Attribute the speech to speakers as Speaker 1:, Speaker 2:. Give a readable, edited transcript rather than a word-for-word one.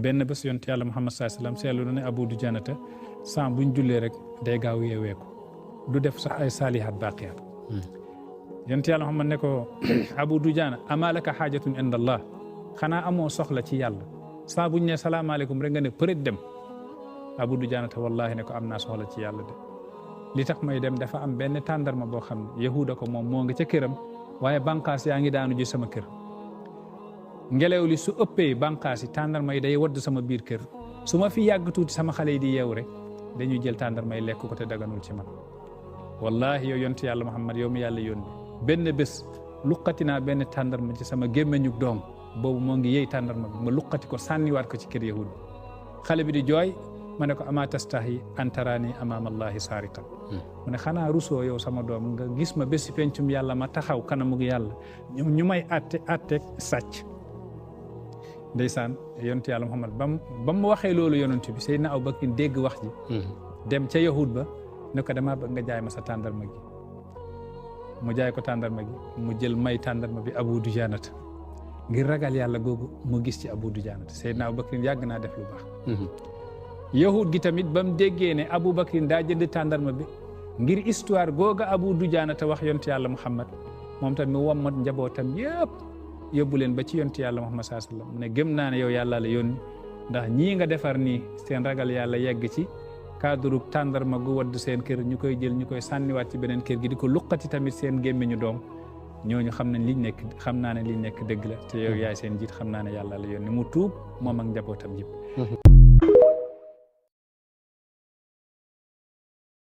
Speaker 1: benn bés yonent yàlla Muhammad sallallahu alayhi wasallam seetlu na ne Abu Dujaanata saa buñ jullee rek day gaaw yeeweeku du def sax ay saalihaat baaqiyaat yonent yàlla Muhammad ne ko Abu Dujaana amaa laka xaajatun inda Allah xanaa amoo soxla ci yàlla saa buñ ne salaamaaleykum rek nga ne përét dem Abu Dujaanata wallahi ne ko am naa soxla ci yàlla de li tax may dem dafa am benn tàndarma boo xam ne yahuda ko moom moo nga ca këram waaye bànqaas yaa ngi daanu ji sama kër ngelaw li su ëppee bànqaas yi tàndarma yi day wadd sama biir kër su ma fi yàgg tuuti sama xale yi di yeewu rek dañuy jël tàndarma yi lekk ko te daganul ci man wallahi yow yonent yàlla Muhammad yow mi yàlla yónni benn bés luqati naa benn tàndarma ci sama gémmeñu doom boobu moo ngi yëy tàndarma bi ma luqati ko sànniwaat ko ci kër yahud xale bi di jooy ma ne ko ama tastahi an tarani amaama allahi saariqan mu ne xanaa rusoo yow sama doom nga gis ma bési pencum yàlla ma taxaw kanamug yàlla ñu may atteeg sàcc ndeysaan yonent yàlla Muhammad ba mu waxee loolu yonent bi Seydina Abubakar dégg wax ji dem ca yahud ba ne ko dama bëgg nga jaay ma sa tàndarma gi mu jaay ko tàndarma gi mu jël may tàndarma bi Abu Dujaanata ngir ragal yàlla googu mu gis ci Abu Dujaanata Seydina Abubakar yàgg naa def lu baax yahud gi tamit ba mu déggee ne Abubakar daa jënd tàndarma bi ngir histoire googa Abu Dujaanata wax yonent yàlla Muhammad moom tamit mu wommat njabootam yëpp yóbbu leen ba ci yonent yàlla Muhammad sallallahu alayhi wasallam mu ne gëm naa ne yow yàlla la yónni ndax ñii nga defar nii seen ragal yàlla yegg ci cadre tàndarma gu wadd seen kër ñu koy jël ñu koy sànniwaat ci beneen kër gi di ko luqati tamit seen gémmiñu doom ñooñu xam nañ liñ nekk xam naa ne liñ nekk dëgg la te yow yaay seen jiit xam naa ne yàlla la yónni mu tuub moom ak njabootam yëpp